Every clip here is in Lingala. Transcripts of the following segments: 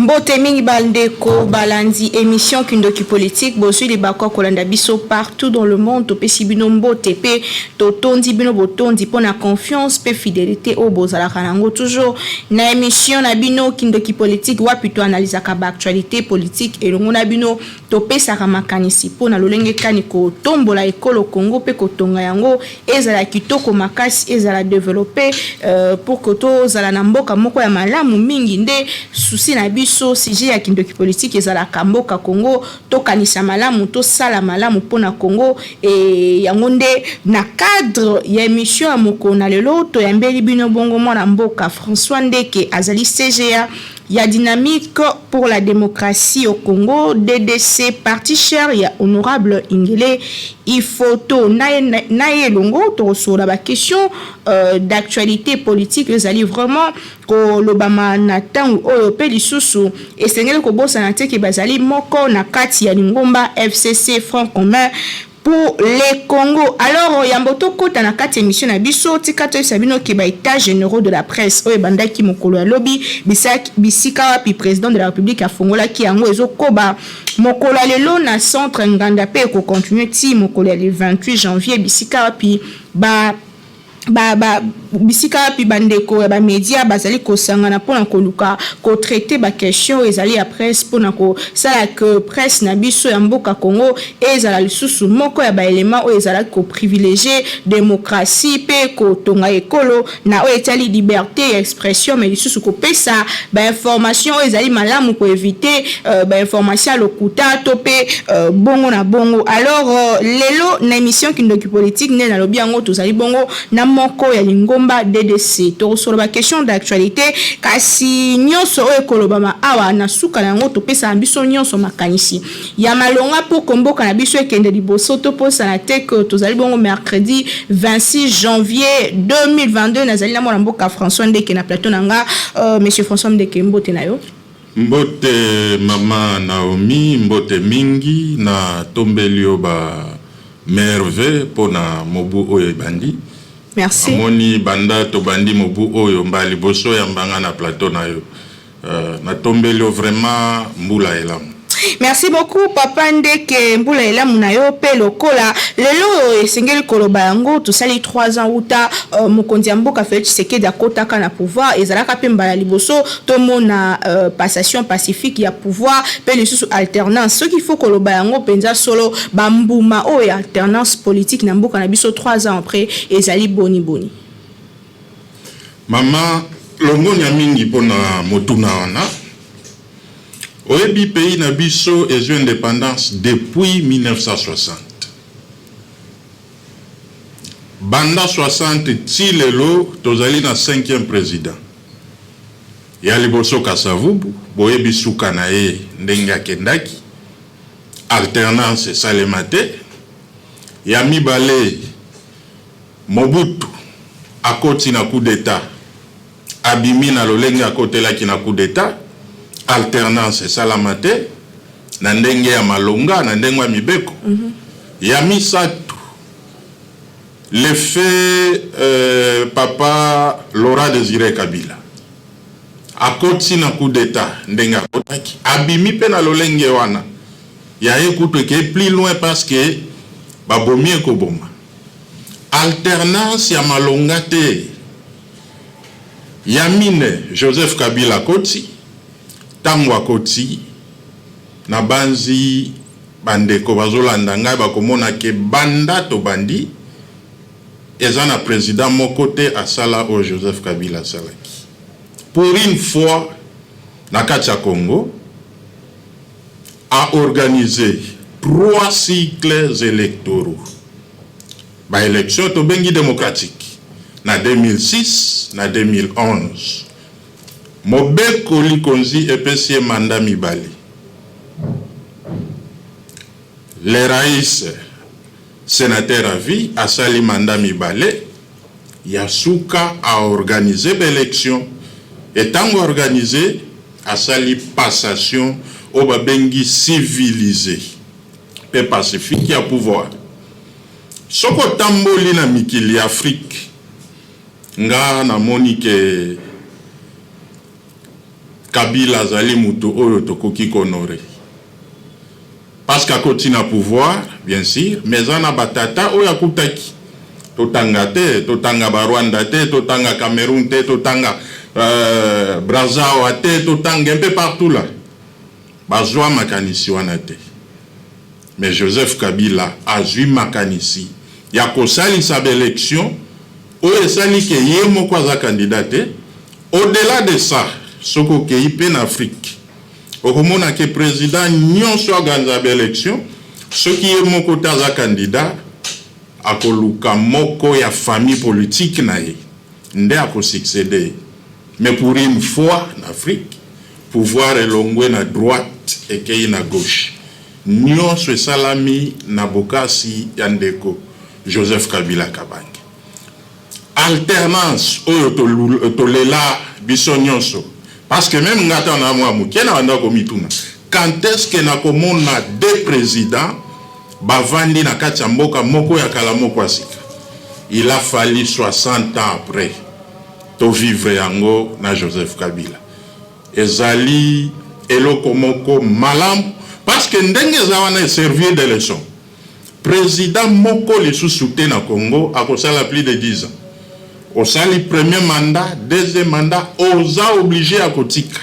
Mbote mingi bandeko balandi émission Kindoki Politique. Bozwi libaku ya kolanda biso partout dans le monde. Topesi bino mbote mpe totondi bino botondi mpona confiance mpe fidélité oyo bozalaka nango toujours na émission na bino Kindoki Politique, wapi toanalizaka baactualité politique elongo na bino. Topesaka makanisi mpona lolenge kani kotombola ekolo Congo mpe kotonga yango ezala kitoko makasi, ezala développé, pour que tozala na mboka moko ya malamu mingi. Nde souci na biso, sujet ya Kindoki Politique ezalaka mboka Congo. Tokanisa malamu, tosala malamu mpona Congo. E yango nde na cadre ya émission ya mokolo na lelo, toyambeli bino bongo mwana mboka François Ndeke, azali CGA ya Dynamique pour la démocratie au Congo, DDC, parti cher ya honorable Ingele Ifoto. Na ye elongo tokosolola baquestion d'actualité politique ezali vraiment kolobama na ntango oyo. Mpe lisusu esengeli kobosana te ke bazali moko na kati ya lingomba FCC, Front commun pour le Congo. Alors, yambo tokota na kati émission na biso, tika toyebisa bino ke ba états généraux de la presse oyo ebandaki mokolo ya lobi, bisika wapi président de la République afongolaki yango, ezokoba mokolo ya lelo na centre Nganda mpe ekocontinue ti mokolo ya le 28 janvier, bisika wapi ba ba, ba, bisika wapi bandeko ya bamédia bazali kosangana mpona koluka kotraite baquestion oyo ezali ya presse, mpona kosala ke presse na biso ya mboka Congo ezala lisusu moko ya baélément oyo ezalaki koprivilégie démocratie mpe kotonga ekolo na oyo etali liberté ya expression, mais lisusu kopesa bainformation oyo ezali malamu, koevite bainformation ya lokuta to mpe bongo na bongo. Alors, lelo na émission Kindoki Politique, nde nalobi yango, tozali bongo na moko ya lingomba DDC. Tokosolola baquestion d'actualité, kasi nyonso oyo ekolobama awa, na suka na yango topesaka biso nyonso makanisi ya malonga mpo komboka na biso ekende liboso. Toposana te ke tozali bongo mercredi 26 janvier 2022. Nazali na mwana mboka François Ndeke na plateau na nga. Monsieur François Ndeke, mbote na yo. Mbote mama Naomi, mbote mingi. Na tombeli yo ba merveille mpona mobu oyo ebandi. Merci. Amoni banda tobandi mobu oyo, mbala liboso ya mbanga na plateau na yo. Natombeli yo vraiment mbula elamu. Merci beaucoup, papa Ndeke. Mbula elamu na yo mpe lokola. Lelo oyo esengeli koloba yango, tosali 3 ans uta mokonzi ya mboka Félix Tshisekedi akotaka na pouvoir. Ezalaka mpe mbala liboso tomona passation pacifique ya pouvoir mpe lisusu alternance. Soki faut koloba yango mpenza solo, bambuma oyo ya alternance politique na mboka na biso 3 ans après ezali boni boni? Mama, longonya mingi mpona motuna wana. Oyebi, pays na biso ezwi indépendance depuis 1960. Banda 60 ti lelo, tozali na 5e président. Ya liboso Kasavubu, boyebi suka na ye ndenge akendaki, alternance esalema te. Ya mibale Mobutu, akoti na coup d'état, abimi na lolenge akotelaki na coup d'état, alternance esalama te na ndenge ya malonga, na ndenge ya mibeko. Ya misato, le fait papa Laurent Désiré Kabila akoti na coup d'état ndenge akotaki, abimi mpe na lolenge wana. Ya ye kutu ekei plus loin parce que babomi, ekoboma, alternance ya malonga te. Ya mine, Joseph Kabila akoti. Ntango akoti na banzi, bandeko bazolanda ngai bakomona ke banda tobandi, eza na président moko te asala oyo Joseph Kabila asalaki. Pour une fois na kati ya Congo, a organisé trois cycles électoraux, baélection tobengi démocratique, na 2006, na 2011. Mobeko likonzi epesi ye mandat mibale. Le raïs sénateur à vie asali mandat mibale. Ya suka, aorganize baélection. Etango organise, asali passation oyo babengi civilisé mpe pacifique ya pouvoir. Soki otamboli na mikili ya Afrique, nga namoni ke Kabila azali moto oyo tokoki kohonorer parce que akoti na pouvoir, bien sûr, mais eza na batata oyo akutaki. Totanga te, totanga Barwanda te, totanga Cameroun te, totanga Brazawa te, totanga un peu partout là, bazwa makanisi wana te. Mais Joseph Kabila azwi makanisi ya kosalisa baélection oyo esali ke ye moko aza candidat te. Au-delà de ça, soki okei mpe na Afrique, okomona ke président nyonso aganza baélection, soki ye moko te aza candidat, akoluka moko ya famille politique na ye nde akosuccéder ye. Mais pour une fois na Afrique, pouvoir elongwe na droite, ekei na gauche. Nyonso esalami na bokasi ya ndeko Joseph Kabila Kabange. Alternance oyo tolela biso nyonso, parce que même nga ata na mwa moke na banda komituna: quand est-ce que nakomona deux présidents bavandi na kati ya mboka moko, ya kala, moko ya sika? Il a fallu 60 ans après tovivre yango na Joseph Kabila. Ezali eloko moko malamu parce que ndenge eza wana, eservir de leçon. Président moko lisusu te na Congo akosala plus de 10 ans. Osali premier mandat, deuxième mandat, oza obligé ya kotika.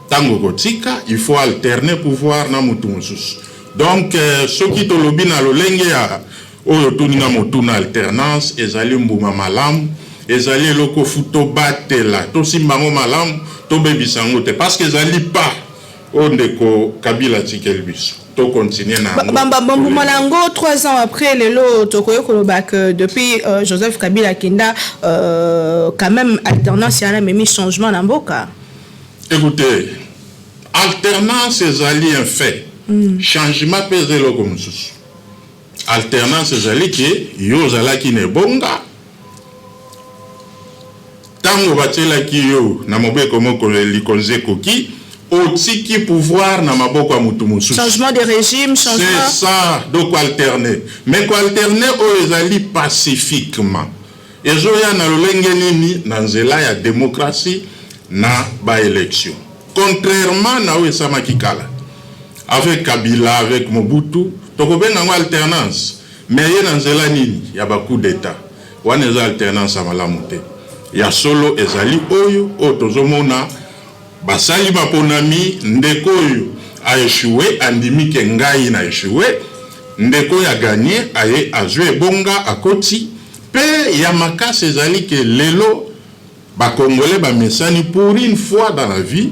Ntango kotika, il faut alterner pouvoir na motu mosusu. Donc soki tolobi na lolenge ya oyo toninga motuna, alternance ezali mbuma malamu, ezali eloko fu tobatela, tosimba yango malamu, tobebisa yango te, parce que ezali pa oyo ndeko Kabila atikeli biso, tocontinue na yango. Bambuma na yango, 3 ans après, lelo tokoki koloba que depuis Joseph Kabila akenda, quand même alternance yana amemi changement na mboka. Écoutez, alternance ezali un fait. Changement mpe eza eloko mosusu. Alternance ezali ke yo ozalaki na ebonga, ntango batielaki yo na mobeko moko likonzi ekoki, otiki pouvoir na maboko ya motu mosusu. Changement de régime, changement. C'est ça. Donc alterner, mais koalterner oyo ezali pacifiquement, ezoya na lolenge nini? Na nzela ya démocratie, na baélection, contrairement na oyo esamaki kala avec Kabila, avec Mobutu. Tokobenga yango alternance, mais ye na nzela nini? Ya bacoup d'état. Wana eza alternance ya malamu te. Ya solo ezali oyo oyo tozomona basali maponami, ndeko oyo aéchoué andimi ke ngai na échoué, ndeko oyo agagné aye azwi ebonga, akoti. Mpe ya makasi ezali ke lelo Bakongolais bamesani, pour une fois dans la vie,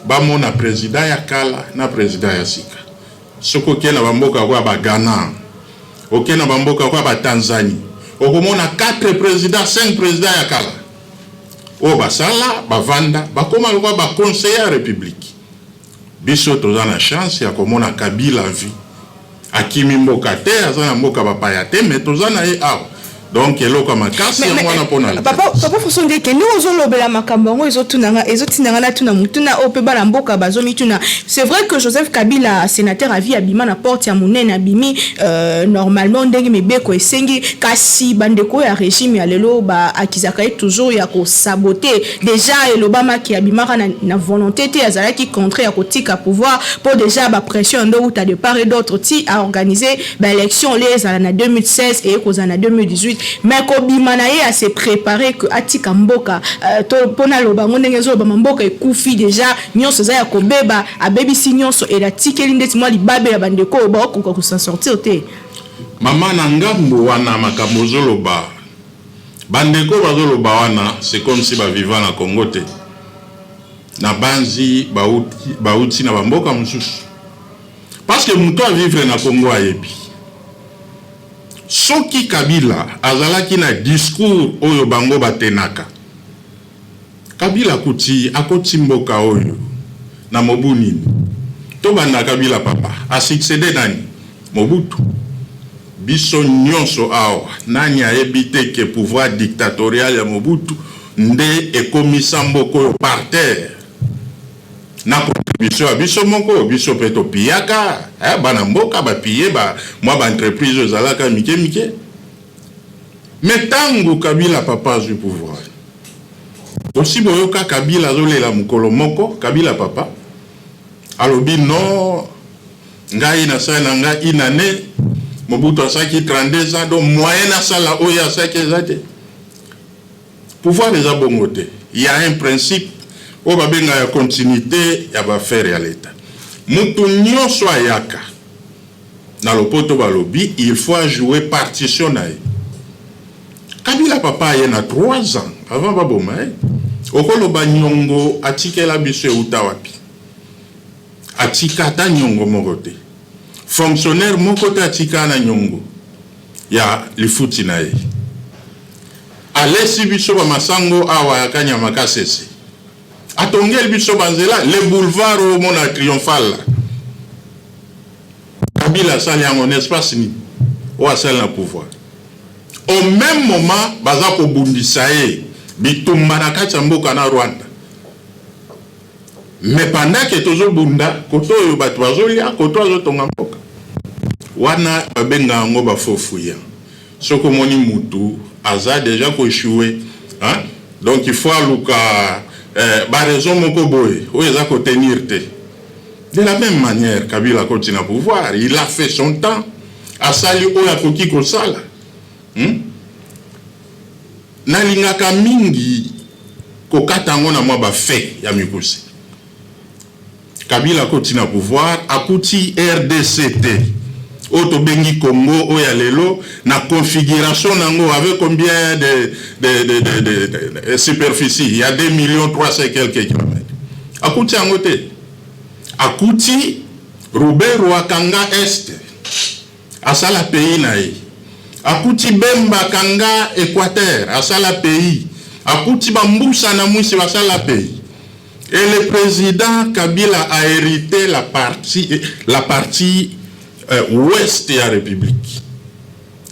bamona président ya kala na président ya sika. Soki okei na bamboka kwa Baghana, okei na bamboka kwa Batanzanie, okomona 4 président, 5 président ya kala oyo basala, bavanda, bakóma lokola baconseiller ya république. Biso toza na chance ya komona Kabila vie, akimi mboka te, aza na mboka bapaya te, mais toza na ye awa. Donc eloko ya makasi yango wana mpona Papa François Ndeke, ndenge ozolobela makambo yango, ezotinanga natuna motuna oyo mpe bana mboka bazomituna. C'est vrai que Joseph Kabila, sénateur à vie, abima na porte ya monene, abimi normalement ndenge mibeko esengi. Kasi bandeko oyo ya régime ya lelo baakizaka ye toujours ya kosaboter. Déjà elobamaki abimaka na volonté te, azalaki contraint ya kotika pouvoir mpo déjà bapression ndo uta de part et d'autre, ti aorganiser baélection le ezala na 2016, eye kozala na 2018. Mais kobima na ye, ase préparé que atika mboka, mpo naloba yango ndenge ezolobama, mboka ekufi déjà, nyonso eza ya kobeba, abebisi nyonso, elatikeli ndeti mwa libabe ya bandeko oyo baokoka kos'en sortir te. Mama, na ngambo wana, makambo ozoloba, bandeko bazoloba wana, c'est comme si baviva na Congo te. Na banzi bauti na bamboka mosusu, parce que moto avivre na Congo ayebi soki Kabila azalaki na discours oyo bango batenaka. Kabila kuti akoti mboka oyo na mobu nini? Tobanda, Kabila papa asuccédé nani? Mobutu. Biso nyonso awa, nani ayebi te ke pouvoir dictatorial ya Mobutu nde ekomisa mboka oyo par terre, na contribution ya biso moko? Biso mpe topiyaka, bana mboka bapie ba, mwa baentreprise oyo ezalaka mike mike. Mais ntango Kabila papa azwi pouvoir, Osi boyoka Kabila azolela mokolo moko? Kabila papa alobi: "Non, ngai nasali na ngai une année, Mobutu asalaki 32 ans, donc moyen nasala oyo asalaki eza te." Pouvoir eza bongo te. Il y a un principe oyo babengaka ya continuité ya baaffaire ya l'État. Mutu nyonso ayaka na lopoto, balobi il faut ajouer partition na ye. Kabila papa aye na 3 ans avant baboma ye. Okoloba nyongo atikela biso euta wapi? Atika ata nyongo moko te. Fonctionnaire moko te atika na nyongo ya lifuti na ye. Alesi biso bamasango awa ya Kanyama Kasese, atongeli biso banzela, le boulevard oyo omona triomphal la, Kabila asali yango, n'est-ce pas? Nini oyo asali na pouvoir? Au même moment baza kobundisa ye, bitumba na kati ya mboka na Rwanda, mais pendant que tozobunda, koto oyo bato bazolia, koto azotonga mboka wana. Babenga yango bafaux-fuyants. Soki omoni mutu aza déjà koéchouer, hein? Donc il faut aluka baraison moko boye oyo eza kotenir te. De la même manière, Kabila akoti na pouvoir, il a fait son temps, asali oyo akoki kosala, Nalingaka mingi kokata yango na mwa bafaits ya mikuse. Kabila akoti na pouvoir, akuti RDC te, oyo tobengi Congo oyo ya lelo na configuration nango, avec combien de superficie? Il y a 2 millions 300 et quelques kilomètres. Akuti yango te. Akuti Ruberwa akanga Est, asala pays na ye. Akuti Bemba akanga Équateur, asala pays. Akuti bambusa na mwisi basala pays. Et le président Kabila a hérité la partie ouest ya république.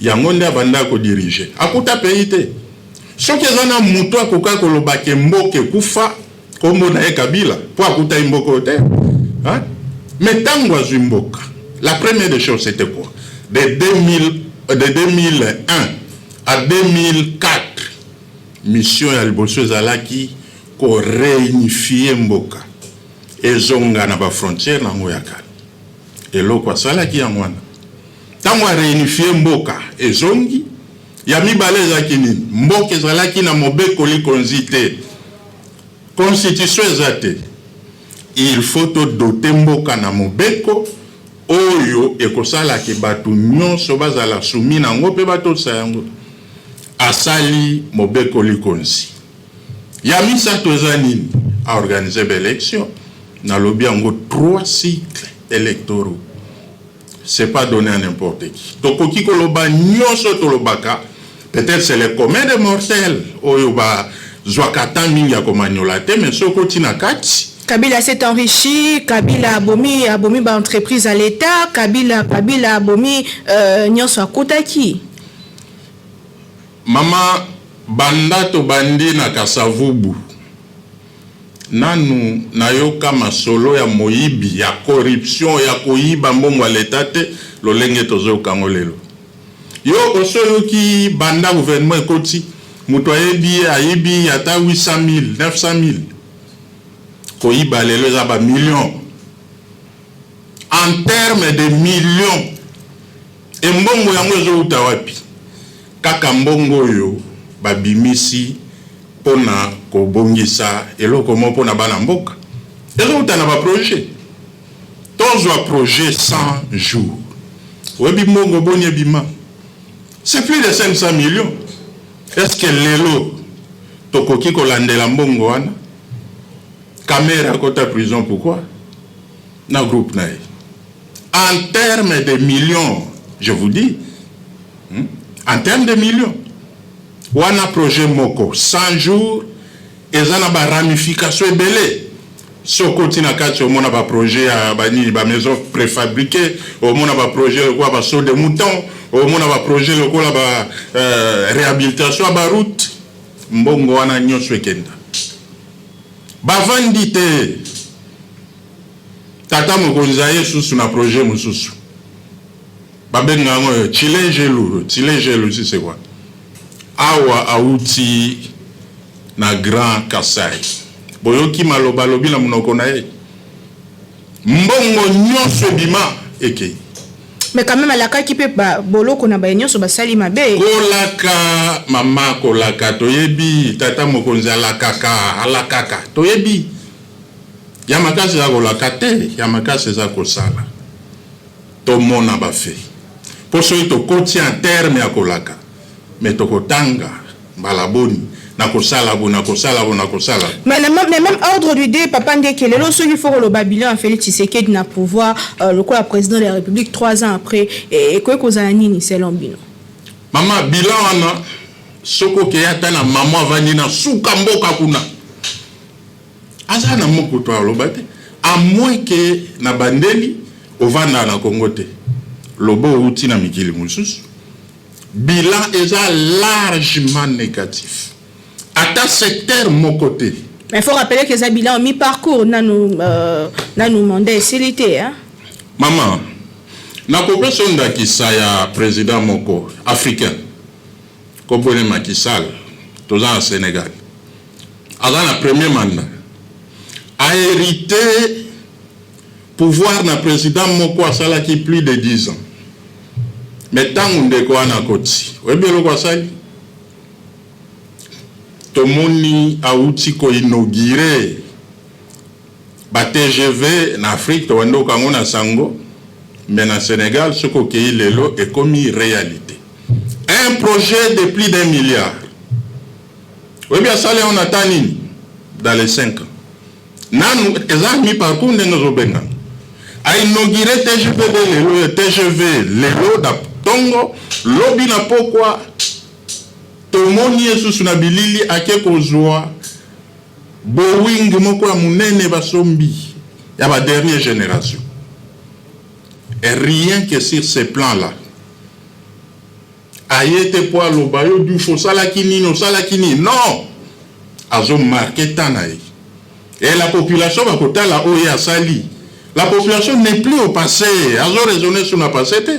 Yango nde abanda kodiriger. Akuta pays te. Soki eza na moto akoka koloba ke mboka ekufa, nkombo na ye Kabila, mpo akuta ye mboka oyo te, hein? Mais ntango azwi mboka, la première des choses, c'était quoi? De 2000, de 2001 à 2004, mission ya liboso ezalaki koréunifier mboka, ezonga na bafrontière nango ya kala. Eloko asalaki yango wana. Ntango aréunifier mboka, ezongi. Ya mibale ezalaki nini? Mboka ezalaki na mobeko likonzi te, constitution eza te. Il faut todoter mboka na mobeko oyo ekosalaka bato nyonso bazala soumis nango mpe batosa yango. Asali mobeko likonzi. Ya misato eza nini? Aorganiser baélection. Nalobi yango, trois cycles électoraux, c'est pas donné à n'importe qui. Tokoki koloba nyonso tolobaka, peut-être c'est le commun des mortels oyo bazwaka temps mingi ya komanyola te, mais soki oti na kati. Kabila s'est enrichi, Kabila abomi ba entreprise à l'État, Kabila abomi nyonso akutaki. Mama, banda tobandi na Kasavubu, nanu nayoka masolo ya moyibi, ya corruption, ya koyiba mbongo ya leta te lolenge tozoyoka yango lelo. Yo oso oyoki banda gouvernement ekoti, moto ayebi ye ayibi ata 800 000, 900 000? Koyiba lelo eza bamillion, en terme de millions. Embongo yango ezowuta wapi? Kaka mbongo oyo babimisi mpona kobongisa eloko moko mpona bana mboka, ezowuta na baprojet. Tozwa projet 100 jours, oyebi mbongo boni ebima? C'est plus de 500 millions. Est ce que lelo tokoki kolandela mbongo wana? Kamerhe akota prison pourquoi? Na groupe na ye, en termes de millions, je vous dis, En termes de millions. Wana projet moko 100 jours eza na baramification ebele. Soki oti na kati, omona baprojet ya banini, bamaison préfabriqué, omona baprojet lokola basaut de mouton, omona baprojet lokola ba réhabilitation ya baroute. Mbongo wana nyonso ekenda. Bavandi te. Tata mokonzi aye susu na projet mosusu, babenga yango Tshilejelu. Tshilejelu, si c'est quoi? Awa auti na Grand Kasai. Boyoki maloba alobi na monoko na ye. Mbongo nyonso ebima ekei. Mais quand même alakaki mpe boloko na baye nyonso basali mabe. Kolaka, mama, kolaka toyebi. Tata mokonzi alakaka, alakaka toyebi. Ya makasi eza kolaka te, ya makasi eza kosala. Tomona bafe mpo soki tokoti en terme ya kolaka, me tokotanga mbala boni nakosala bo, nakosala bo, nakosala. Mais na même ordre d'idée, papa Ndeke, lelo soki faut koloba bilan ya Félix Tshisekedi na pouvoir lokola président de la République 3 ans après, ekoki kozala nini selon bino? Mama, bilan wana, soki okei ata na mama avandi na suka mboka kuna, aza na mokutu aloba te, à moins que na bandeli ovandaka na Kongo te, lobo outi na mikili mosusu. Bilan eza largement négatif, ata secteur moko te. Mais il faut rappeler que eza bilan mi-parcours, nanu mandat esili te, hein? Mama, nakopesa ndakisa ya président moko africain, kombo Macky Sall. Toza na Sénégal, aza na premier mandat, ahérité pouvoir na président moko asalaki plus de 10 ans. Mais ntango ndeko wana akoti, oyebi eloko asali? Tomoni awuti koinaugurer ba TGV na Afrique. Tobandi okango na sango, mais na Sénégal, soki okei lelo, ekomi réalité, un projet de plus d'un milliard. Oyebi asali yango na ta nini? Dans les 5 ans, nanu eza mi parcours ndenge ozobengana, ainauguré TGV lelo, TGV lelo na ntongo, lobi na pokwa tomoni ye susu na bilili ake kozwa Boeing moko ya monene basombi ya badernière génération. Et rien que sur ce plan là, aye te mpo aloba: yo Diouf, osalaki nini, osalaki nini? Non, azomarquer temps na ye et la population bakotala oyo asali. La population n'est plus au passé, azoraisonner sur na passé te.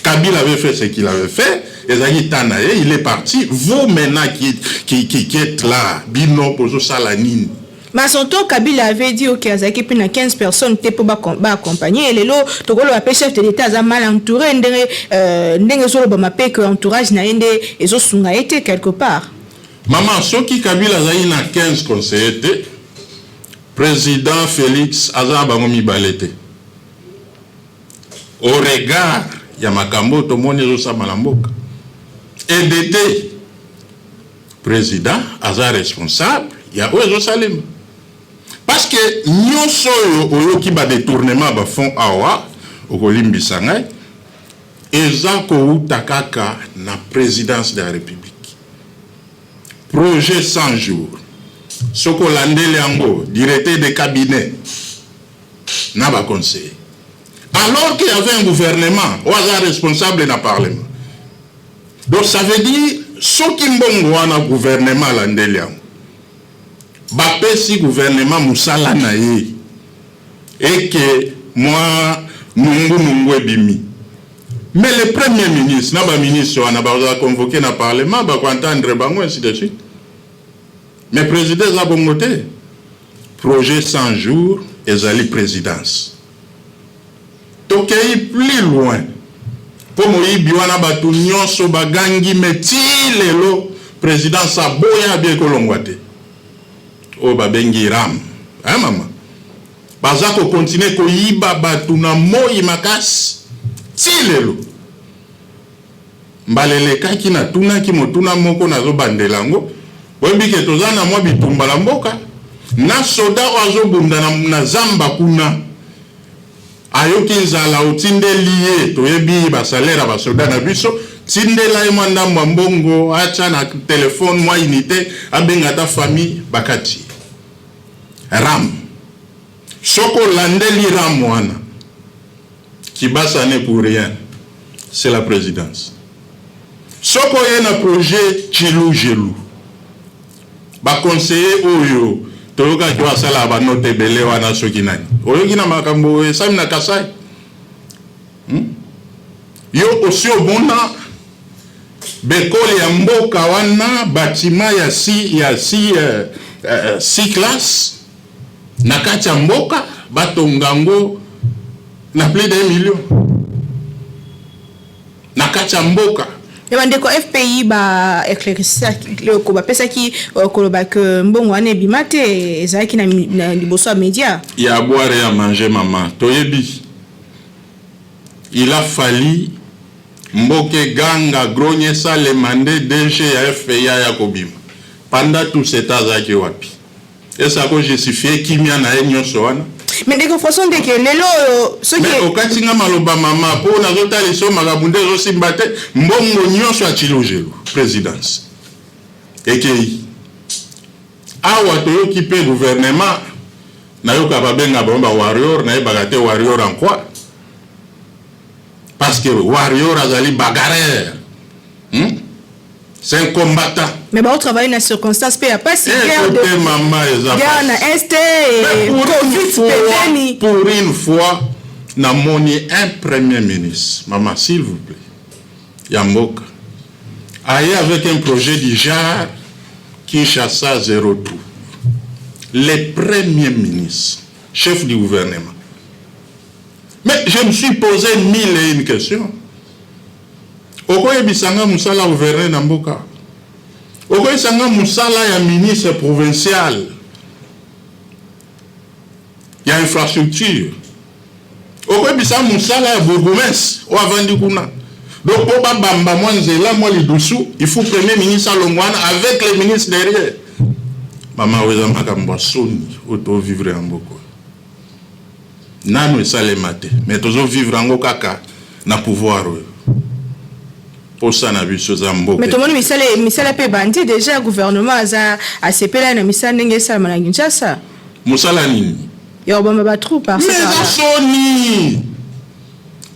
Kabila avait fait ce qu'il avait fait, ezalaki temps na ye, il est parti. Vous maintenant qui êtes là, bino bozosala nini? Mais à son tour, Kabila avait dit ok, azalaki mpe na 15 personnes te mpo baaccompagner. Lelo tokoloba mpe chef de l'État aza mal entouré, ndenge ndenge ezolobama mpe ke entourage na ye nde ezosunga ye te quelque part. Mama, soki Kabila azali na 15 conseiller te, président Félix aza na bango mibale te. Au regard ya makambo oyo tomoni ezosama na mboka, edd président aza responsable ya oyo ezosalema, parce que nyonso oyo oyoki, badétournement bafonds awa, okolimbisa ngai, eza kouta kaka na présidence de la République. Projet 100 jours, soki olandeli yango, directeur de cabinet na baconseiller, alors qu'il y avait un gouvernement oyo aza responsable na parlement. Donc ça veut dire, soki mbongo wana gouvernement alandeli yango, bapesi gouvernement mosala na ye, eke mwa nungunungu ebimi. Mais le premier ministre na baministre wana bazala convoqué na parlement, bakoentendre bango, ainsi de suite. Mais président eza bongo te. Projet 100 jours ezali présidence. Tokei plus loin, mpo moyibi wana bato nyonso bagangi, mais ti lelo présidence aboya bien kolongwa te. Oyo babengi RAM, hein, mama, baza kocontinuer koyiba bato na moi makasi ti lelo. Mbala elekaki natunaki motuna moko, nazobandela yango. Oyebi ke toza na mwa bitumba na mboka na soda oyo azobunda na zamba kuna, ayoki nzala, otindeli ye, toyebi basalaire ya basoda na biso, tindela ye mwa ndambo ya mbongo atya na telefone, mwa unité, abenga ata famille, bakati RAM. Soki olandeli RAM wana, Kibasa n'est pour rien, c'est la présidence. Soki oye na projet Tshilejelu, baconseiller oyo toyokaki oyo asalaka banote ebele wana, soki nani oyoki na makambo esali na Kasai, Yo osi omona Bekole ya mboka wana, bâtiment ya six classes na kati ya mboka, batonga yango na plus d'un million na kati ya mboka. Me bandeko FPI ba éclaircissaki, bapesaki koloba ke mbongo wana ebima te, ezalaki na liboso ya média. Ya boire, ya manger, mama, toyebi. Il a fallu mboka eganga, grogne esalema nde DG ya FPI aya kobima. Pendant tout ce temps azalaki wapi? Esa kojustifie kimia na ye nyonso wana? Mais ndeko François Ndeke, lelo oyo soki Mais okati nga maloba, mama, mpo nazotalisa yo makambo nde ezosimba te. Mbongo nyonso ya Tshilojelu présidence ekei. Awa toyoki mpe gouvernement, nayoka babenga bango bawarrior, nayebaka te warrior en quoi, parce que warrior azali bagarreur, C'est un combattant. Mais baotravaille na circonstance mpe ya pasi. Guerre, mama, eza guerre na Est, Covid pembeni. Pour une fois namoni un premier ministre, mama, s'il vous plaît, ya mboka aye avec un projet du genre Kinshasa zéro trou. Le premier ministre, chef du gouvernement. Mais je me suis posé mille et une questions. Okoyebisanga mosala gouverneur na mboka, okoyebisanga mosala ya ministre provincial ya infrastructure, okoyebisa mosala ya bourgmestre oyo avandi kuna? Donc mpo babamba mwa nzela, mwa lidusu, il faut premier ministre alongwa wana avec le ministre derrière. Mama, oyo eza makambo ya soni oyo tovivre ya mboka. Nano esalema te, mais tozovivre yango kaka na pouvoir oyo. Posa na biso eza mboka. Mais tomoni misala mpe ebandi déjà. Gouvernement aza asepela na misala ndenge esalama na Kinshasa. Mosala nini? Ya kobamba batrou par Mais eza soni,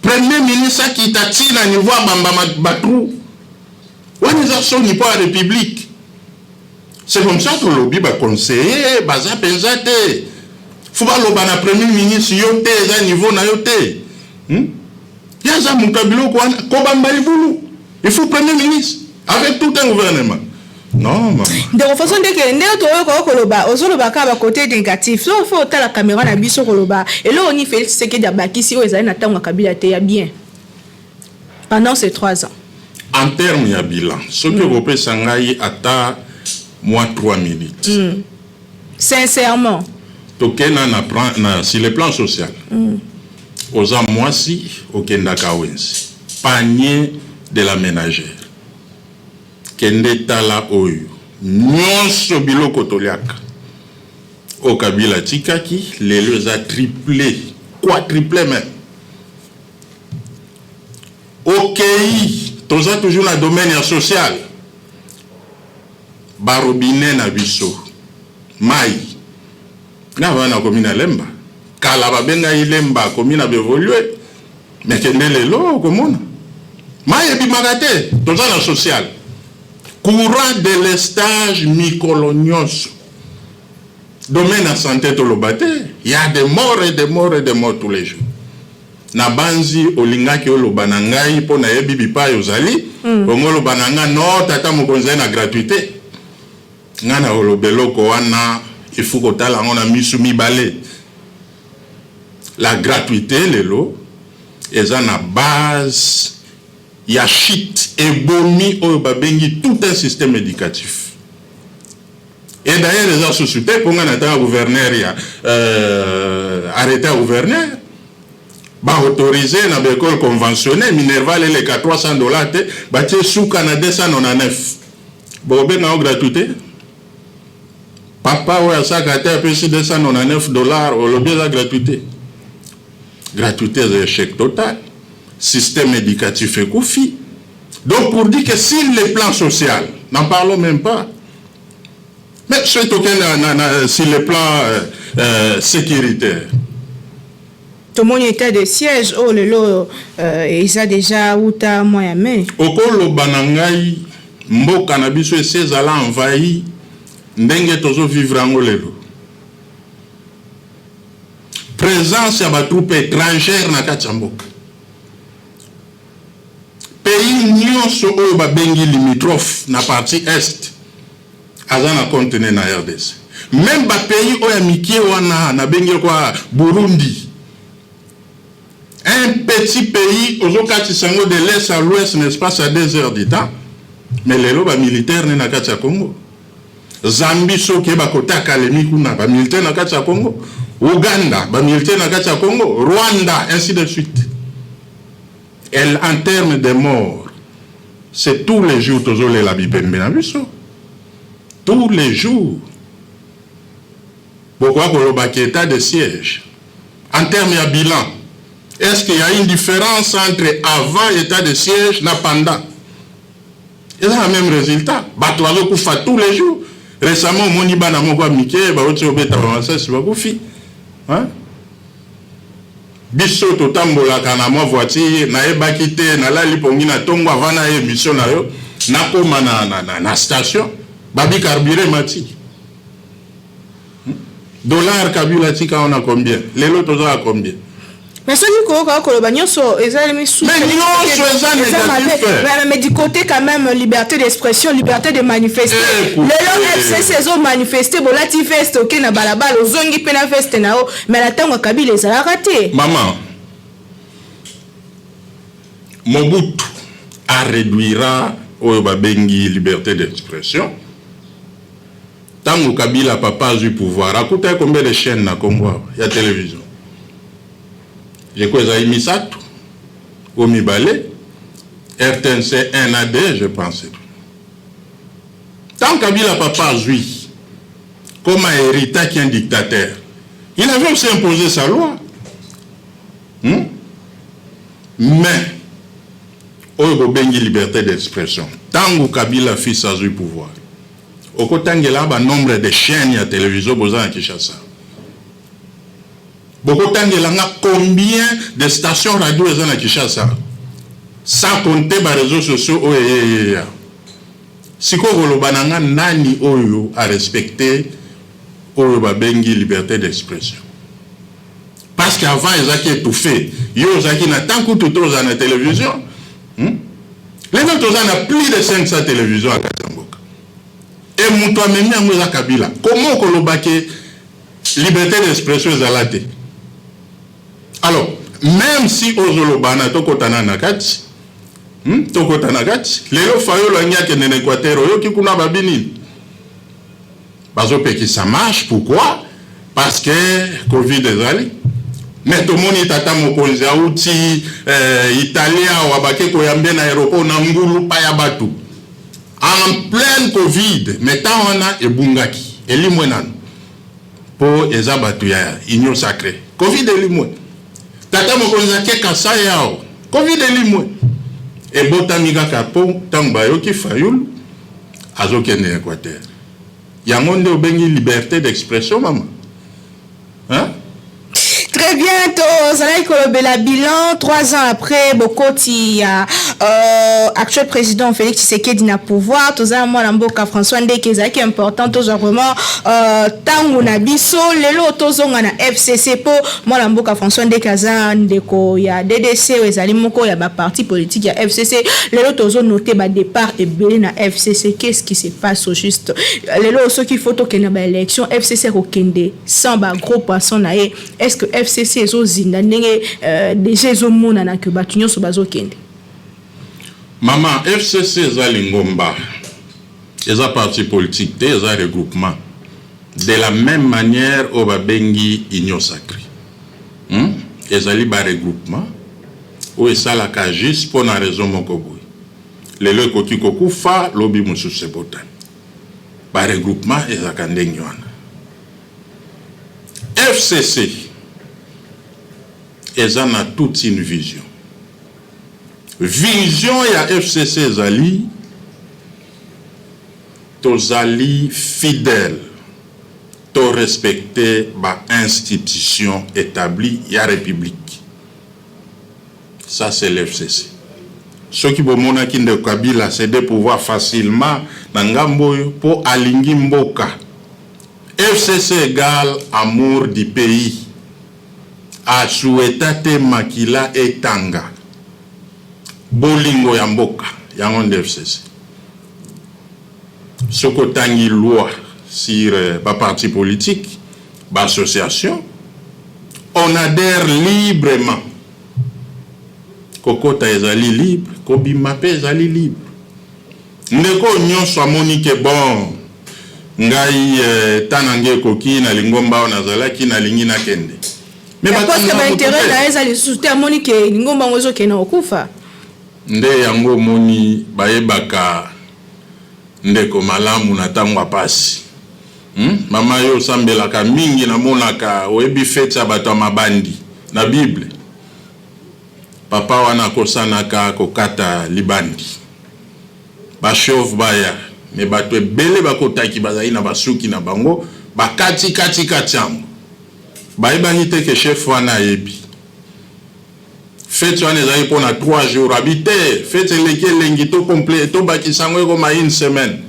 premier ministre akita ntina niveau abamba batrou wana, eza soni mpo ya république. C'est comme ça tolobi baconseiller baza mpenza te. Faut baloba na premier ministre: yo te, eza niveau na yo te, Ye aza moto ya biloko wana, kobamba libulu, il faut premier ministre avec tout un gouvernement? Non, mama. Ndeko Faso Ndeke, ndenge toyoka koloba, ozoloba kaka bakote négatif. So faut otala caméra na biso, koloba eloko nini Félix Tshisekedi abakisi oyo ezali na ntango ya Kabila te ya bien pendant ces 3 ans? En terme ya bilan, soki okopesa ngai ata mwa 3 minutes. Sincèrement. Tokenda na sur le plan social. Oza mwasi, okendaka wenze, panier de la ménagère, kende tala oyo nyonso biloko toliaka oyo Kabila atikaki, lelo eza triplé, quadruplé même. Okei, toza toujours na domaine ya social, barobinet na biso, mai nga wana akomi na Lemba. Kala babengai Lemba akomi na baévolue, mais kende lelo okomona mai ebimaka te. Toza na social, courant, délestage mikolo nyonso. Domaine ya santé, toloba te, ya des morts et des morts et des morts tous les jours. Na banzi olingaki oloba na ngai mpo nayebi bipai ozali. Ongo oloba na ngai: no, tata mokonzi aye na gratuité. Ngai na oloba eloko wana, il faut kotala yango na misu mibale. La gratuité lelo eza na base ya shit ebomi oyo babengi tout un système éducatif. Et d'ailleurs eza susu te, mpo ngai natanga gouverneur ya arrêté ya gouverneur baautorise na baécole conventionnée, minerval eleka 300 $ te, batie suka na 299. Bokobenga yango gratuité? Papa oyo asaka te apesi 299 $, olobi eza gratuité? Gratuité eza échec total. Système éducatif ekufi. Donc pour dire que sur le plan social, n'en parlons même pas. Mais soki tokende sur le plan sécuritaire, Tomoni état de siège oyo lelo eza déjà uta mois ya mai. Okoloba na ngai mboka na biso esi ezala envahi ndenge tozovivre yango lelo, présence ya batroupe étrangère na kati ya mboka mpe Pays nyonso oyo babengi limitrophe na partie est aza na compte ne na RDC. Même ba pays oyo ya mike wana nabengi kwa Burundi, un petit pays ozokatisa yango de l'est à l'ouest, n'est-ce pas, à 2 heures du temps. Mais lelo bamilitaire ne na kati ya Congo. Zambie, soki bakota Kalemi kuna, bamilitaire na kati ya Congo. Uganda, bamilitaire na kati ya Congo. Rwanda, ainsi de suite. Elle, en termes de morts, c'est tous les jours tozolela bipembe na biso, tous les jours. Bokoka kolobaki état de siège, en termes ya bilan, est-ce qu'il y a une différence entre avant état de siège na pendant? Eza na même résultat, bato bazokufa tous les jours. Récemment omoni bana moko ya mike bauti obeta bamasasi, bakufi, hein? Biso totambolaka na mwa voiture, nayebaki te, nalali pongi na ntongo avant na ye émission na yo, nakóma na station, babi carburant mati. Dollar Kabila tika wana combien? Lelo toza combien? Mais soki koyoka koloba nyonso ezalemi. Mais nyonso eza négatif. Mais du côté quand même liberté d'expression, liberté de manifester, lelo FCC ezomanifeste, bolati veste, oke na balabala, ozongi mpe na veste na yo. Mais na ntango ya Kabila ezalaka te. Mama, Mobutu aréduira oyo babengi liberté d'expression. Ntango Kabila papa azwi pouvoir, akutaki combien de chaîne na Congo awa ya télévision? Je crois ezali misato o mibale, RTNC 1 na 2, je pense. Tant Kabila papa azwi, comme héritaki un dictateur, il avait aussi imposé sa loi, Mais oyo bobengi liberté d'expression, ntango Kabila fils azwi pouvoir, okotangela banombre de chaîne ya télévision boza na Kinshasa, bokotangela nga combien de stations radio eza na Kinshasa, sans compter baréseaux sociaux oyo eyeyeya. Sikoyo koloba na nga, nani oyo arespecte oyo babengi liberté d'expression? Parce que avant ezalaki étouffé. Yo ozalaki na tant kutu to ozala na télévision, Lelo toza na plus de 500 télévision ya kati ya mboka e moto amemi yango eza Kabila. Komo okoloba ke liberté d'expression ezala te? Alors même si ozoloba na tokɔta na kati, Tokɔta na kati. Lelo Fayulu angi akende na Équateur, oyoki kuna babi nini? Bazopekisa marche. Pourquoi? Parce que Covid ezali. Mais tomoni tata mokonzi auti Italie awa, bake koyambe na aéroport na ngulupa ya bato en pleine Covid. Mais ntango wana ebungaki, elimwe nano mpo eza bato ya Union sacrée. Covid elimwe. Tata mokonzi ake Kasai awa, Covid elimwe. Ebotami kaka mpo ntango bayoki Fayulu azokende Équateur. Yango nde obengi liberté d'expression, mama, hein? Très bien, tozalaki kolobela bilan 3 ans après bokoti ya actuel président Félix Tshisekedi na pouvoir. Tozala mwana mboka François Ndeke, ezalaki important tozwa vraiment ntango na biso. Lelo tozonga na FCC mpo mwana mboka François Ndeke aza ndeko ya DDC oyo ezali moko ya baparti politique ya FCC. Lelo tozonote badépart ebele na FCC. Qu'est-ce qui se passe au juste? Lelo soki faut tokende baélection, FCC akokende sans bagros poisson na ye. Est ce que FCC ezozinda ndenge déjà ezomonana ke bato nyonso bazokende? Mama, FCC eza lingomba, eza parti politique te, eza regroupement, de la même manière oyo babengi Union sacrée, Ezali baregroupement oyo esalaka juste mpo na raison moko boye. Lelo ekoki kokufa, lobi mosusu ebotami. Baregroupement ezalaka ndenge wana. FCC eza na toute une vision. Vision ya FCC ezali tozali fidèle, torespecte bainstitution établie ya République. Ça, c'est l'FCC. Soki bomonaki ndeko Kabila céder pouvoir facilement na ngambo oyo, mpo alingi mboka. FCC égale amour du pays. Asueta te makila etanga. Bolingo ya mboka yango nde FCC. Soki otangi loi sur ba partis politiques, ba associations, on adhère librement. Kokota ezali libre, kobima pe ezali libre. Ndeko oyo nyonso amoni ke bon, ngai temps na ngai ekoki na lingomba oyo nazalaki, nalingi nakende. Mais parce que ba intérêt na ye eza lisusu te, amoni ke lingomba yango ezokende na kokufa. Nde yango omoni bayebaka ndeko malamu na tango ya pasi. Hum mama yo osambelaka mingi namonaka oyebi feti ya bato ya mabandi na bible. Papa wana akosanaka kokata libandi. Ba chauve baya mais bato ebele bakotaki bazali na basuki na bango bakati kati kati yango. Bayebaki te ke chef wana ayebi. Feti wana ezalaki pona 3 jours abi te feti eleki elengi to comple tobakisa yango ekoma une semaine.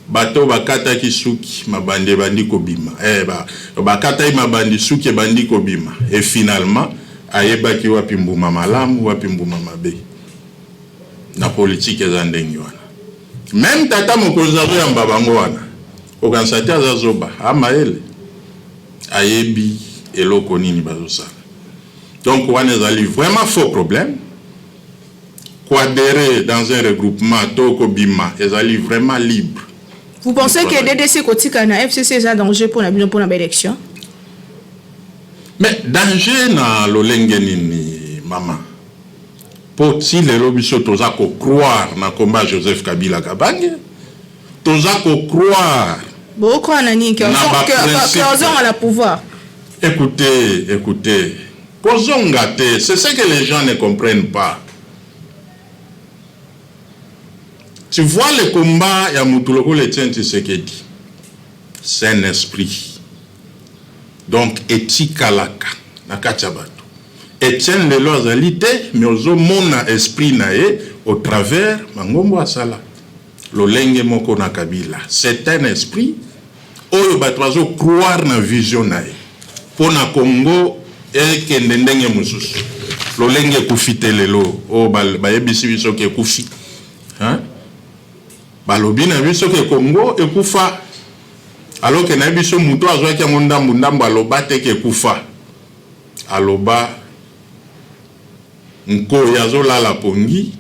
Bato oyo bakataki suki mabandi ebandi kobima eh ba bakataki mabandi suki ebandi kobima et finalement ayebaki wapi mbuma malamu wapi mbuma mabe. Na politique eza ndenge wana. Meme tata mokonzi azoyamba bango wana kokanisa te aza zoba a mayele ayebi eloko nini bazosala. Donc wana ezali vraiment faux problème. Ko adherer dans un regroupement to kobima ezali vraiment libre. Vous pensez que DDC kotikala na FCC eza danger pona bino pona ba elections? Mais danger na lolenge nini mama? Po ti lelo biso toza ko croire na combat Joseph Kabila Kabange, toza ko croire. Bo croire na nini? Que ozonga na pouvoir? Ecoutez, ecoutez, kozonga te, c'est ce que les gens ne comprennent pas. Tu vois le combat ya mutu lokola Etienne Tshisekedi, c'est un esprit. Donc etikalaka na kati ya batu. Etienne lelo azali te mais ozo mona esprit na ye au travers mangombo asala. Lolenge moko na Kabila. C'est un esprit oyo batu bazo croire na vision na ye pona Congo ekende ndenge mosusu. Lolenge ekufi te lelo oyo bayebisi biso ke ekufi. Hein? Balobi na biso ke Congo ekufa alors que nayebi biso mutu azwaki yango ndambu ndambu aloba te ke ekufa. Aloba nkoyi azolala pongi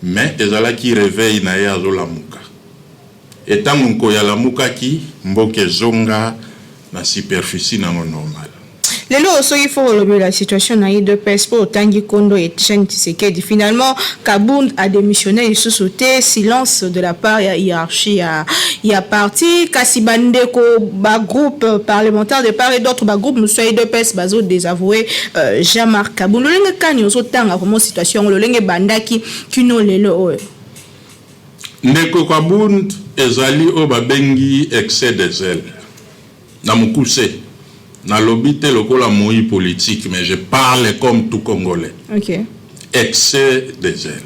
mais ezalaki reveil na ye azolamuka. Et tango nkoyi alamukaki mboka ezonga na superficie nango normal. Lelo oyo soki faut kolobela situation na udps po otangi kondo Etienne Tshisekedi finalement Kabund a demissionne lisusu te silence de la part ya hierarchie ya ya parti kasi ba ndeko ba groupe parlementaire de part et d'autre ba groupe mosusu ya udps bazo desavouer Jean-Marc Kabund lolenge kani ozo tanga vraiment situation yango lolenge ebandaki kino lelo oyo? Ndeko Kabund ezali oyo babengi excès de zèle. Na mokuse, nalobi te lokola moyi politique mais je parle comme tout congolais. Okay. Excès de zèle.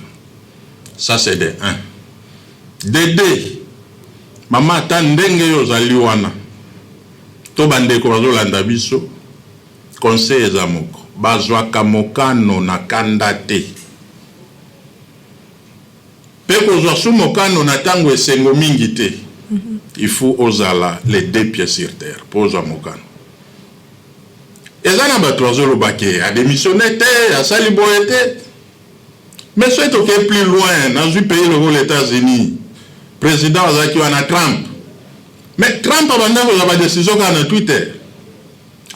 Ça c'est de un. De deux, mama ata ndenge yo ozali wana to bandeko bazolanda biso, conseil eza moko, bazwaka mokano na kanda te. Pe kozwa su mokano na tango esengo mingi te. Il faut ozala les deux pieds sur terre po ozwa mokano. Eza na batu bazoloba ke a demissionne te, asali boye te. Mais soki toke plus loin, nazwi pays lokola Etats-Unis, president azalaki wana Trump. Mais Trump abanda kozwa ba decision kaka na Twitter.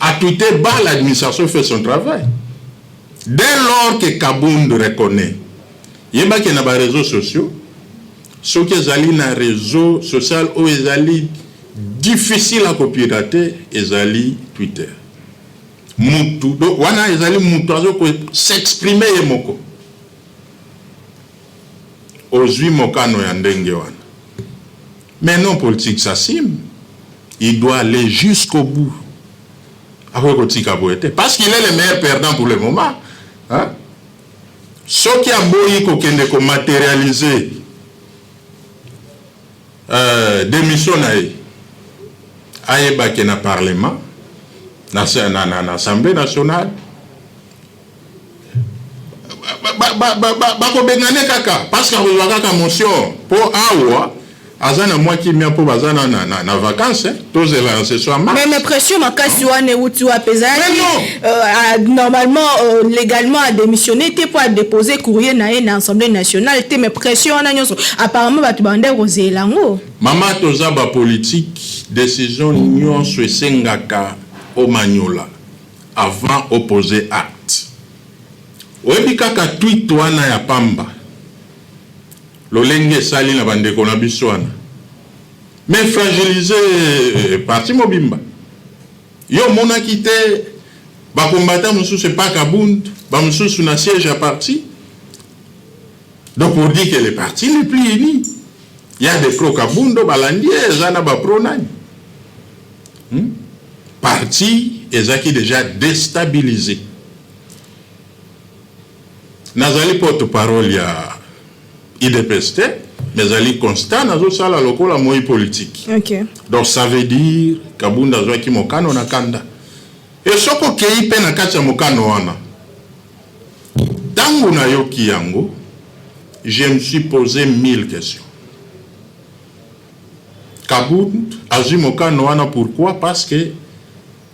A tweeter bas l'administration fait son travail. Dès lors que Kabund reconnaît, yeba ke na ba reseaux sociaux, soki ezali na reseau social oyo ezali difficile à ko pirater ezali Twitter. Mutu donc wana ezali mutu azo ko s'exprimer ye moko. Ozui mokano ya ndenge wana. Mais non politique s'assume. Il doit aller jusqu'au bout. Akoki kotika boye te parce qu'il est le meilleur perdant pour le moment. Hein? Soki aboyi kokende ko materialiser euh, démission na ye ayeba ke na parlement na, na, na, na assemblée nationale. Bakobengane kaka parce que akozwa kaka motion, mpo awa aza na mwa kimia, mpo baza na vacance. Tozela na session ya mars. Mais pression makasi wana euti wapi? Ezalaki normalement, légalement adémissionné te mpo adéposer courrier na ye na Assemblée nationale te, mais pression wana nyonso, apparemment bato bandaki kozela yango. Mama, toza bapolitique. Décision nyonso esengaka omanyola avant oposer acte. Oyebi kaka tweet wana ya pamba, lolenge esali na bandeko na biso wana, mais fragiliser parti mobimba. Yo omonaki te bakombata mosusu epa Kabund, bamosusu na siège ya parti? Donc pour dire que le parti n'est plus uni, il y a des pro Kabund balandi ye, eza na bapro nani. Parti ezalaki déjà déstabilisé. Nazali porte parole ya UDPS te, mais ezali constat nazosala lokola moi politique. Donc ça veut dire Kabunda azwaki mokano na kanda. E soki okei mpe na kati ya mokano wana, ntango nayoki yango, je me suis posé mille questions. Kabund azwi mokano wana pourquoi? Parce que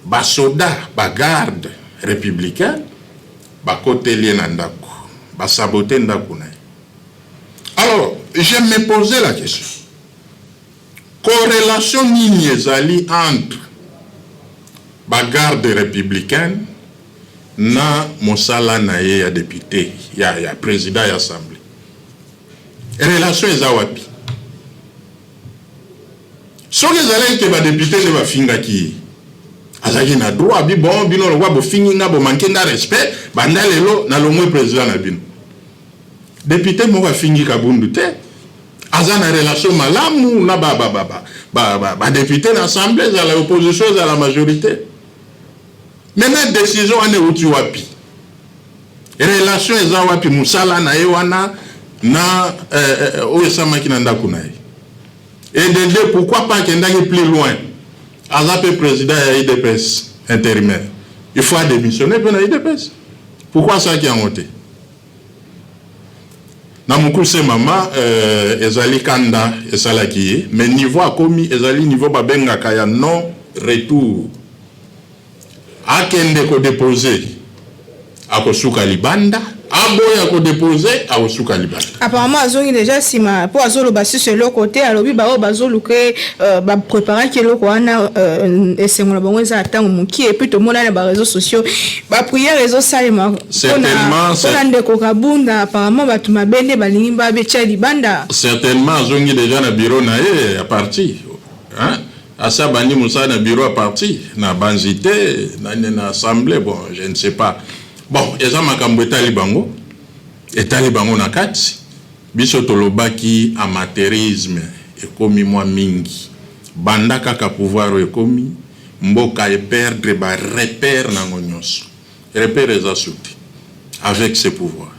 basoda, bagarde républicaine bakoteli ye na ndako, basabote ndako na ye. Alors je me posais la question: corrélation nini ezali entre bagarde républicaine na mosala na ye ya député, ya président ya assemblée? Relation eza wapi? Soki ezalaki ke badéputé nde bafingaki ye, azalaki na droit abi: bon, bino lokwa bofingi nga, bomanke nga respect, banda lelo nalongwe président na bino. Député moko afingi Kabundu te. Aza na relation malamu na badéputé na assemblée, ezala opposition, ezala majorité. Maintenant, décision wana euti wapi? Relation eza wapi, mosala na ye wana na oyo esamaki na ndako na ye? Et de deux, pourquoi pas akendaki plus loin? Aza mpe président ya UDPS intérimaire, il faut adémissionner mpe na UDPS. Pourquoi asalaki yango te? Na mokuse, mama, ezali kanda esalaki ye, mais niveau akomi ezali niveau babengaka ya non retour. Akende kodepose, akosuka libanda. Aboya kodepose, akosuka libanda. Apparemment azongi déjà nsima, mpo azoloba susu eloko te. Alobi baoyo bazoluka, bapreparaki eloko wana, esengo na bango eza ntango mokie. Et puis tomona na baréseaux sociaux baprière ezosalema mpona ndeko Kabunda. Apparemment bato mabe nde balingi babetya libanda. Certainement azongi déjà na bureau na ye ya parti, hein? Asi abandi mosala na bureau ya parti na banzi te na assemblée. Bon, je ne sais pas. Bon, eza makambo etali bango, etali bango na kati. Biso tolobaki amateurisme ekomi mwa mingi. Banda kaka pouvoir oyo ekomi, mboka eperdre barepère nango nyonso. Repère eza su te avec ce pouvoir.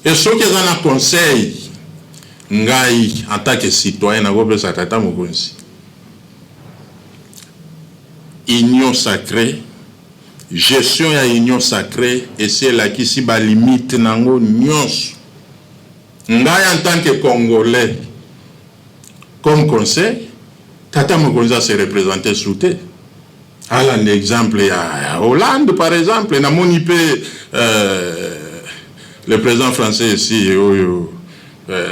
E soki eza na conseil, ngai en tant que citoyen nakopesa tata mokonzi: Union sacrée, gestion ya Union sacrée esi elakisi balimite nango nyonso. Ngai en tant que Congolais, comme conseil, tata mokonzi ase représente su te. Alanda exemple ya Hollande par exemple. Namoni mpe le président français ici oyo,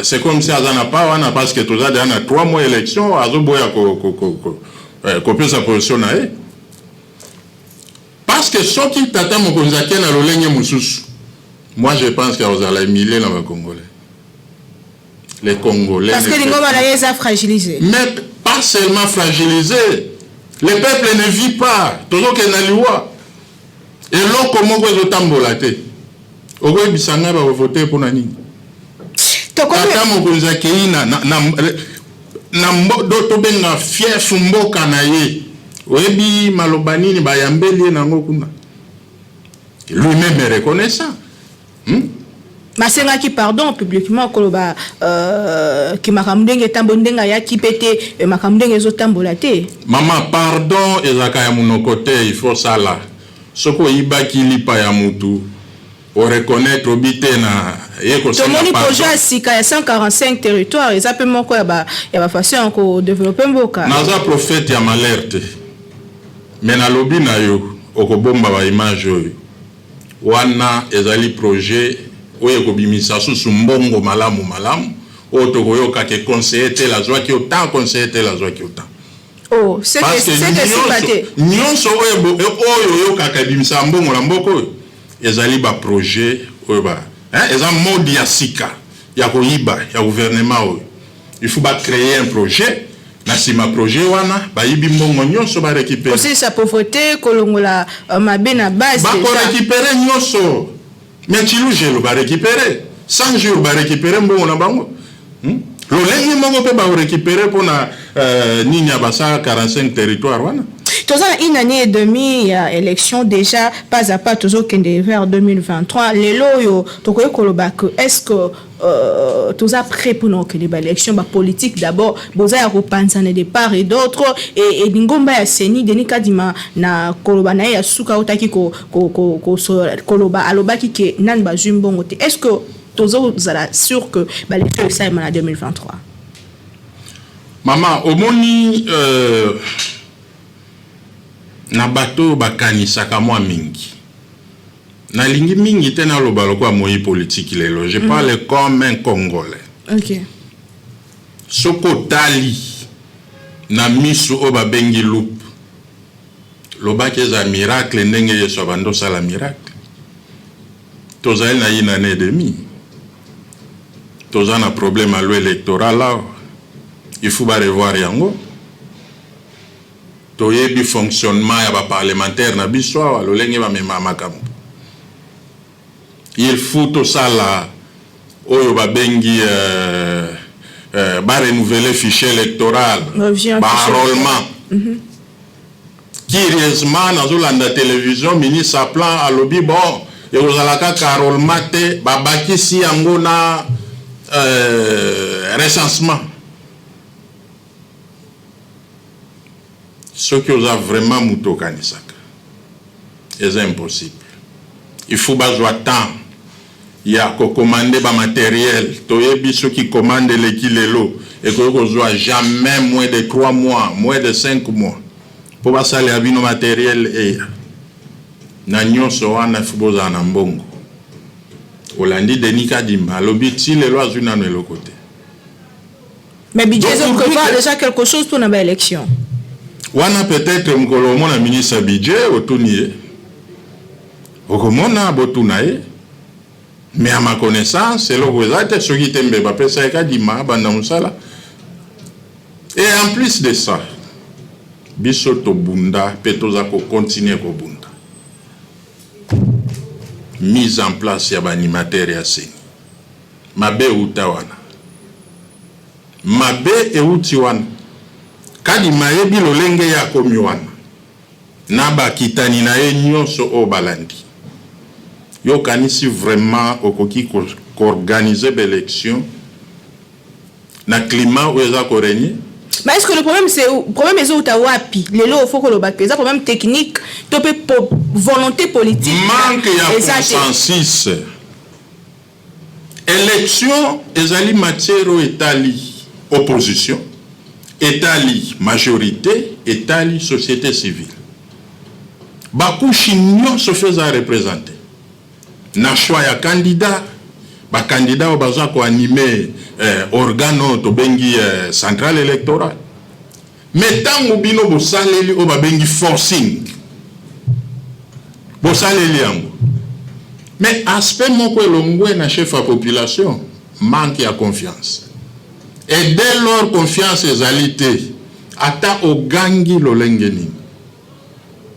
c'est comme si aza na pa wana, parce que toza deja na 3 mois élection, azoboya kopesa position na ye. Parce que soki tata mokonzi ake na lolenge mosusu, moi je pense qu'akozala humilie na Bacongolais, les Congolais. Parce que lingomba na ye eza fragilisé. Mais pas seulement fragilisé, le peuple ne vit pas. Tozokende na liwa, eloko moko ezotambola te. Okoyebisa ngai bakovote mpona nini? Tata mokonzi akei na tobenga fief mboka na ye, oyebi maloba nini bayambeli ye nango kuna? Lui-même est reconnaissant, Basengaki pardon publiquement, koloba ke makambo ndenge etambo, ndenge ayaki mpe te, makambo ndenge ezotambola te. Mama, pardon ezalaka ya monoko te. Il faut sala. Soki oyibaki lipa ya mutu, Oreconnaitre obi te na ye kosenga Tomoni pardon. Projet ya sika ya 145 territoire eza mpe moko ya ba ya ba façon ya kodévelopper mboka. Naza prophète ya malheur te, mais nalobi na yo, okobomba baimage oyo wana. Ezali projet oyo ekobimisa susu mbongo malamu malamu, oyo tokoyoka ke conseiller tel azwaki autant, conseiller tel azwaki autant. Oh, c'est que Parce que c'est que simba te. Nyonso oyo oyokaka ebimisaka mbongo na mboka oyo ezali baprojet oyo ba, hein, eza mode ya sika ya koyiba ya gouvernement oyo. Il faut bacréer un projet, na nsima projet wana bayibi mbongo nyonso, barécupérer. Kosilisa pauvreté, kolongola mabe na base déjà. Bakorécupérer nyonso, mais Tshilujelu barécupérer, 100 jours barécupérer mbongo na bango, Lolenge moko mpe bakorécupérer mpona nini ya basala 45 territoire wana. Toza na une année et demie ya élection déjà, pas à pas tozokende vers 2023. Lelo oyo tokoki koloba que est ce que toza prêt mpona kokende baélection? Bapolitique d'abord boza ya kopanzana de part et d'autre, et lingomba ya CENI, Denis Kadima na koloba na ye ya suka otaki koloba, alobaki ke nani bazwi mbongo te. Est ce que tozozala sûr que baélection esalema na 2023? Mama, omoni, na bato oyo bakanisaka mwa mingi, nalingi mingi te naloba lokola moyi politiki lelo, je parle comme un Congolais. Soki otali na miso oyo babengi loupe, lobaki eza miracle ndenge Yesu abandi osala miracle. Tozali na une année et demi, toza na problème ya loi électorale awa, il faut barevoir yango. Toyebi fonctionnement ya baparlementaire na biso awa, lolenge bamema makambo. Il faut tosala oyo babengi barenouveler fichier électoral, baenrôlement. Curieusement, nazolanda télévision, ministre plan alobi bon, ekozala kaka enrôlement te, babakisi yango na recensement. Soki oza vraiment moto okanisaka, eza impossible. Il faut bazwa temps ya kocommander bamatériel. Toyebi soki commande eleki lelo, ekoki kozwa jamais moins de 3 mois, moins de 5 mois mpo basalela bino matériel eya. Na nyonso wana, faut bozala na mbongo. Olandi Denis Kadima alobi ti lelo azwi nano eloko te. Mais budget prévoir déjà quelque chose pour na baélection? Wana peut-être mokolo omona ministre ya budget, otuni ye, okomona, botuna ye. Mais à ma connaissance, eloko eza te. Soki te, mbe bapesa ye Kadima banda mosala. Et en plus de ça, biso tobunda mpe toza kocontinuer kobunda mise en place ya baanimateur ya CENI. Mabe euta wana, mabe euti wana. Kadima ayebi lolenge ye akomi wana na bakitani na ye nyonso oyo balandi. Yokanisi vraiment okoki koorganiser baélection na climat oyo eza korégner? Mais est-ce que le problème, c'est problème ezouta wapi lelo? Faut koloba ke eza problème technique to mpe volonté politique? Manque ya consensus. Élection ezali matière oyo etali opposition, etali majorité, etali société civile. Bacouches nyonso faut eza représente na choix ya candidat. Bacandidat oyo baza koanimer organe oyo tobengi centrale électorale. Mais ntango bino bosaleli oyo babengi forcing, bosaleli yango, mais aspect moko elongwe na chef ya population, manque ya confiance. Et dès lors confiance ezali te, ata ogangi lolenge nini,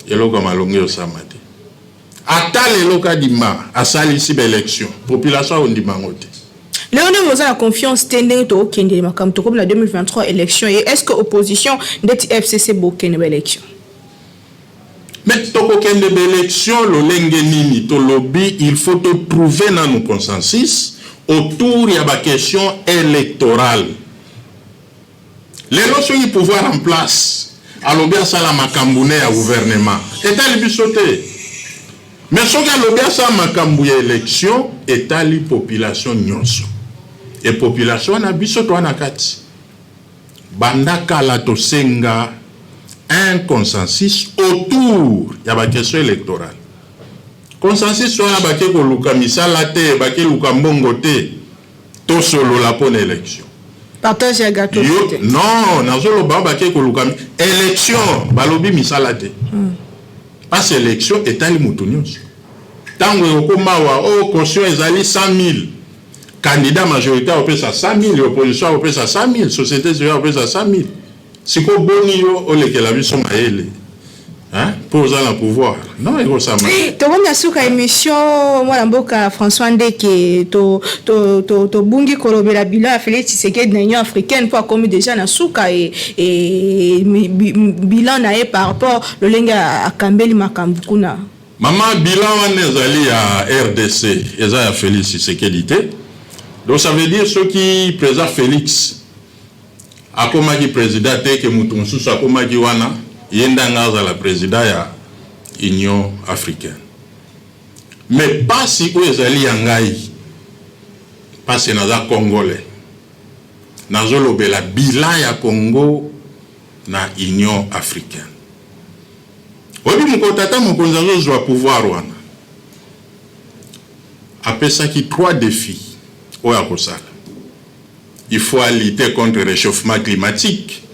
eloko ya malongi osama te. Ata lelo Kadima asalisi baélection, population akondima yango te. Lelo ndenge oza na confiance te, ndenge tookende makambo, tokomi na 2023, élection ye, est ce que opposition ndeti FCC bokende baélection? Mais tokokende baélection lolenge nini? Tolobi il faut totrouver nanu consensus autour ya baquestion électorale. Lelo soki pouvoir en place alobi asala makambo ne ya gouvernement, etali biso te. Mais soki alobi asala makambo ya élection, etali population nyonso. E population wana, biso toa na kati. Banda kala tosenga un consensus autour ya baquestion électorale. Consensus wana, bake koluka misala te, bake luka mbongo te, tosolola mpo na élection. Partage ya gâteau. Yo, non, nazoloba bake koluka élection, balobi misala te. Parce élection etali motu nyonso. Ntango ekokoma awa, oyo caution ezali 100 000, candidat majorité akopesa 100 000, opposition akopesa 100 000, société civile akopesa 100 000. Sikoyo boni yo olekela biso mayele mpo oza na pouvoir? Non, ekosama. Tokomi na suka émission, mwana mboka François Ndeke. Tobungi kolobela bilan ya Félix Tshisekedi na Union africaine, mpo akomi déjà na suka e bilan na ye par rapport lolenge akambeli makambo kuna. Mama, bilan wana ezali ya RDC, eza ya Félix Tshisekedi te. Donc ça veut dire soki président Félix akomaki président te, ke motu mosusu akomaki wana, ye ndanga azala président ya Union africaine. Mais pasi oyo ezali ya ngai, pasi naza Congolais, nazolobela bilan ya Congo na Union africaine. Oyebi, mokolo tata mokonzi azozwa pouvoir wana, apesaki trois défis oyo akosala. Il faut lutter contre le réchauffement climatique,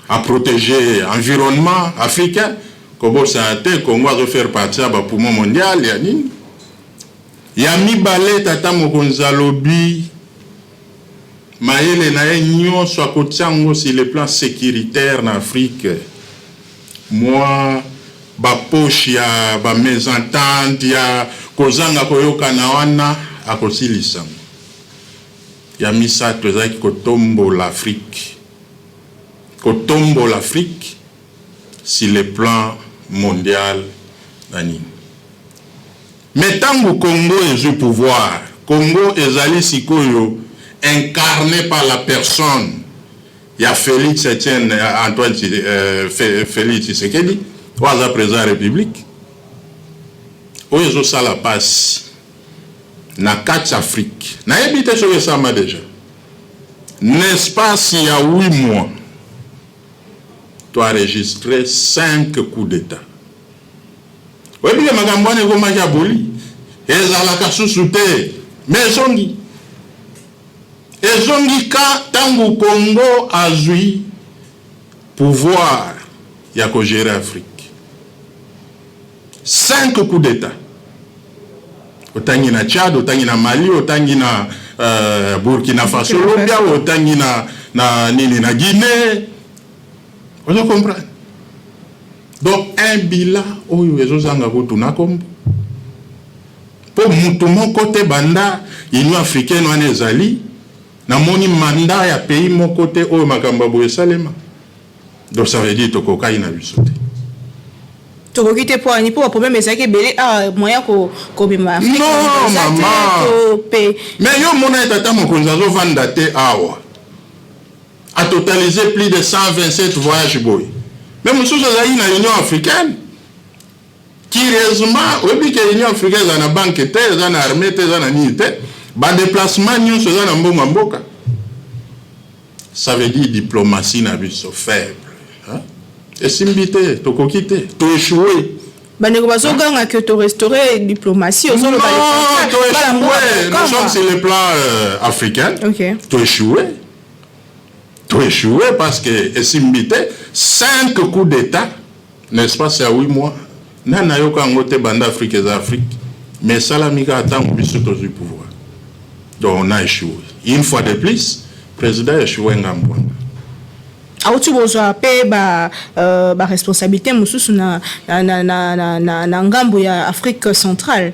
à protéger environnement africain. Kobosana te, Congo azofaire partie ya bapoumon mondial ya nini. Ya mibale, tata mokonzi alobi mayele na ye nyonso akotia yango sur le plan sécuritaire na Afrique. Mwa bapoche ya bamésentente, ya kozanga koyokana wana, akosilisa yango. Ya misato ezalaki kotombola Afrique, kotombola Afrique sur le plan mondial na nini. Mais ntango Congo ezwi pouvoir, Congo ezali sikoyo incarné par la personne ya Félix Etienne Antoine Félix Tshisekedi, oyo aza président ya République. Oyo ezosala mpasi na kati ya Afrique, nayebi te soki esalama déjà. Na espace ya 8 mois, toenregistré 5 coups d'État. Oyebi ke makambo wana ekomaki aboli, ezalaka susu te, mais ezongi, ezongi ka ntango Congo azwi pouvoir ya kogérer Afrique. 5 coups d'État, otangi na Tchad, otangi na Mali, otangi na Burkina Faso, lobia otangi na nini, na Guinée. Ozo comprendre? Donc un bilan oyo ezozanga kotuna kombo, mpo mutu moko te, banda Union africaine wana ezali, namoni mandat ya pays moko te oyo makambo ya boye esalema. Donc ça veut dire tokokai na biso te. Tokoki te mpo ani? Mpo baproblème ezalaki ebele awa, moyen kobima. Non, mama, mais yo mona ye, tata mokonzi azovanda te awa, atotalisé plus de 127 voyages boye, mais mosusu azalaki na Union africaine. Curieusement, oyebi ke Union africaine eza na banque te, eza na armée te, eza na nini te, badéplacement nyonso eza na mbongo ya mboka. Ça veut dire diplomatie na biso faible, esimbi te, tokoki te, toéchoué. Bandeko bazoganga ke torestaurer diplomatie, ozoloba. Non, toéchoué. Nous sommes sur le plan africain. Toéchoué, toéchoué parce que esimbi te. Cinq coups d'État n'est-ce pas, c'est à 8 mois. Nani nayoka yango te banda Afrique eza Afrique, mais esalami kaka ntango biso tozwi pouvoir. Donc on a échoué une fois de plus. Président échoué ngambo wana. Auti bozwa mpe baresponsabilité mosusu na ngambo ya Afrique centrale.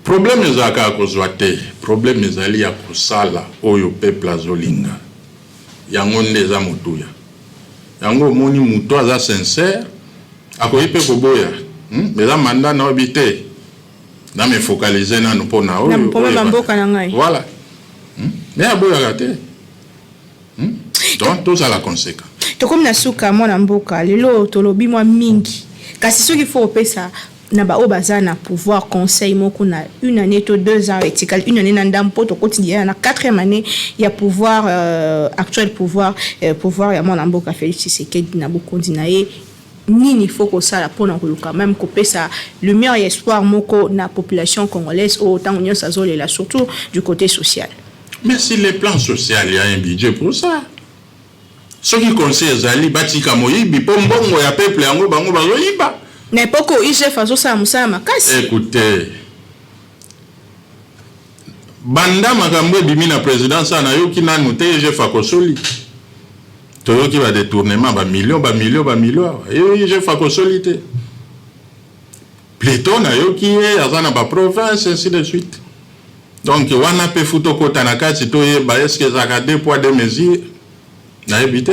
Problème ezalaka ya kozwa te, problème ezali ya kosala oyo peuple azolinga. Yango nde eza motuya. Yango omoni, moto aza sincère akoki mpe koboya, Eza mandat na oyebi te, na me focaliser nanu mpo na oyo mboka na ngai. Voilà, Mais aboyaka te. Donc tozala conséquent. Tokomi na suka, mwana mboka. Lelo tolobi mwa mingi, kasi soki faut opesa Na baoyo baza na pouvoir, conseil moko na une année to 2 ans etikali, une année na ndambo, mpo tokoti déjà na quatrième année ya pouvoir actuel, pouvoir ya mwana mboka Félix Tshisekedi na bokonzi na ye. Nini faut kosala mpona koluka même kopesa lumière ya espoir moko na population congolaise oyo ntango nyonso azolela, surtout du côté social? Mais sur le plan social, il y a un budget pour ça. Soki conseil ezali, batika moyibi, mpo mbongo ya peuple yango bango bazoyiba. Na époque oyo IGF azosala mosala makasi. Écoutez, banda makambo ebimi na présidence, nayoki nanu te IGF akosoli. Toyoki badétournement, bamillion, bamillion, bamillion awa, IGF akosoli te. Plutôt nayoki ye aza na baprovince, ainsi de suite. Donc wana mpe fu tokɔta na kati, toyeba est-ce ezalaka deux poids deux mesures. Nayebi te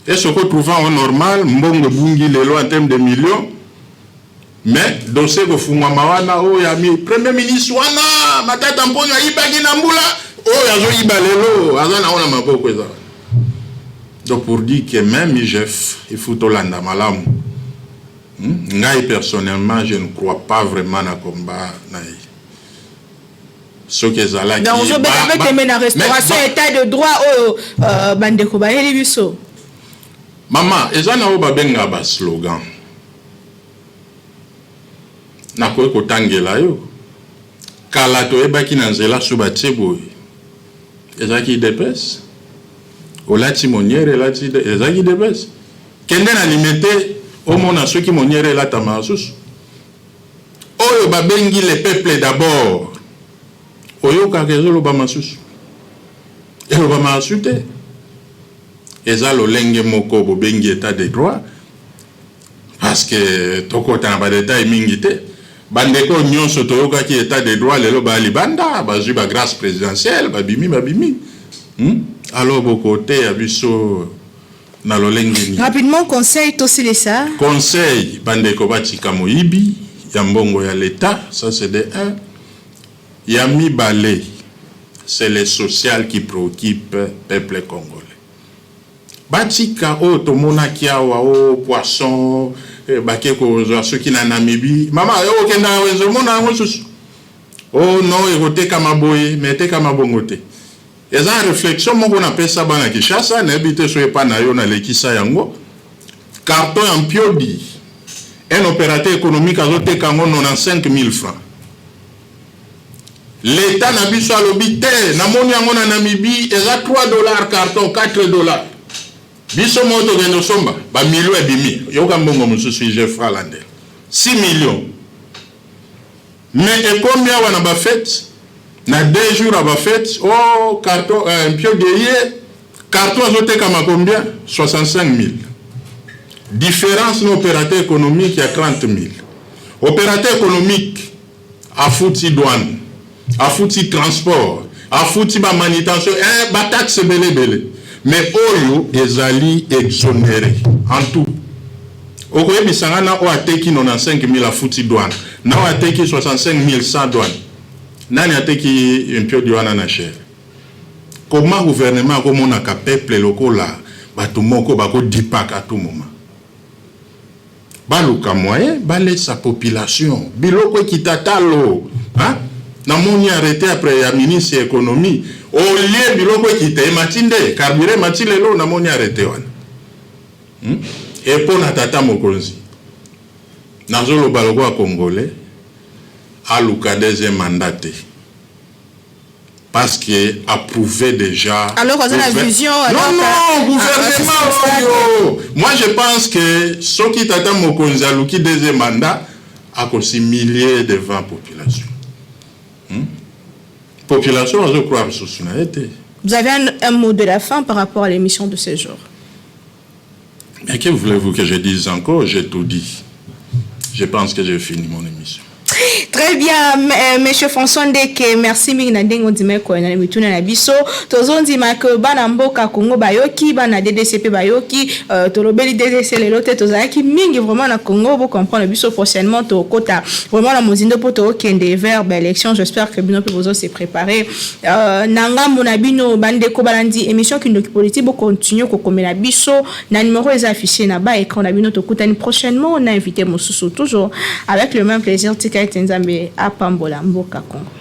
est-ce okotrouve yango normal, mbongo ebungi lelo en terme de millions, mais dossier kofungwama wana, oyo ya premier ministre wana Matata Mponyo ayibaki na mbula oyo, azoyiba lelo, aza nango na maboko eza. Donc pour dire que même IGF, il faut tolanda malamu. Ngai personnellement, je ne crois pas vraiment na combat na ye. Soki ezalaki Donc ozobeta mpe tembe na restauration état de droit oyo bandeko bayeli biso? Mama, eza na oyo babengaka baslogan. Nakoki kotangela yo. Kala toyebaki na nzela, so batie boye, ezalaki UDPS. Olati moniere, elati, ezalaki UDPS. Kende na Limete, omona soki moniere elatama lisusu. Oyo babengi "le peuple d'abord", oyokaka ezolobama susu, elobama su te. Eza lolenge moko bobengi état de droit, parce que tokota na badétail mingi te. Bandeko nyonso toyokaki état de droit, lelo baya libanda, bazwi bagrâce présidentielle, babimi, babimi. Alors bokoteya biso na lolenge nini? Rapidement, conseil, tosilisa. Conseil, bandeko batika moyibi ya mbongo ya l'État. Ça, c'est de un. Ya mibale, c'est le social qui préoccupe peuple congolais. Batika oyo tomonaki awa, o poisson bake kozwa soki na Namibie. Mama, okendaka wenze, omona yango susu. O non, ekotekama boye, mais etekama bongo te. Eza réflexion moko napesa bana Kinshasa. Nayebi te so epa na yo nalekisa yango. Carton ya mpiodi, un opérateur économique azoteka yango 95 000 francs. L'État na biso alobi te, namoni yango na Namibie eza 3 $ carton, 4 $. Biso moko tokende osomba, bamilio ebimi. Yoka mbongo mosusu, IGF alandela 6 millions, mais ekomi awa na bafête, na 2 jours ya bafête, o oh, carton mpiodi eye, carton azotekama combien? 65 000. Différence na opérateur économique ya 30 000. Opérateur économique afuti douane, afuti transport, afuti bamanutention, eh, bataxe ebele ebele, mais oyo ezali exonéré en tout. Okoyebisa nga, na oyo ateki 95 000 afuti douane, na oyo ateki 65 000 sans douane, nani ateki mpiodi wana na cher? Comment gouvernement akomonaka peuple lokola bato moko bakodipaka à tout moment? Baluka moyen balesa population biloko ekita talo. Namoni arrêté après ya ministre ya économie, olie biloko ekita, emati nde carburant emati lelo. Namoni arrêté wana, E mpo na tata mokonzi, nazoloba lokola congolais, aluka deuxième mandat te, parce que approuvé déjà. Alors, on a la vision. Non, non, gouvernement oyo. Moi, je pense que soki tata mokonzi aluki deuxième mandat, akos'humilier devant population. Population azocroire lisusu na ye te. Vous avez un mot de la fin par rapport à l'émission de ce jour? Mais que voulez-vous que je dise encore? J'ai tout dit. Je pense que j'ai fini mon émission. Très bien, monsieur François Ndeke, merci mingi na ndenge ondima koyana na mituna na biso. Tozondima ke bana mboka Congo bayoki, bana DDC mpe bayoki. Tolobeli DDC lelo te, tozalaki mingi vraiment na Congo. Bocomprendre biso, prochainement tokota vraiment na mozindo mpo tokende vers baélection. J'espère que bino mpe bozo se préparer na ngambo na bino. Bandeko balandi émission Kindoki Politique, bocontinue kokomela biso na numéro eza affiché na ba écran na bino. Tokutani prochainement na invité mosusu, toujours avec le même plaisir. Tika ete Nzambe apambola mboka Congo.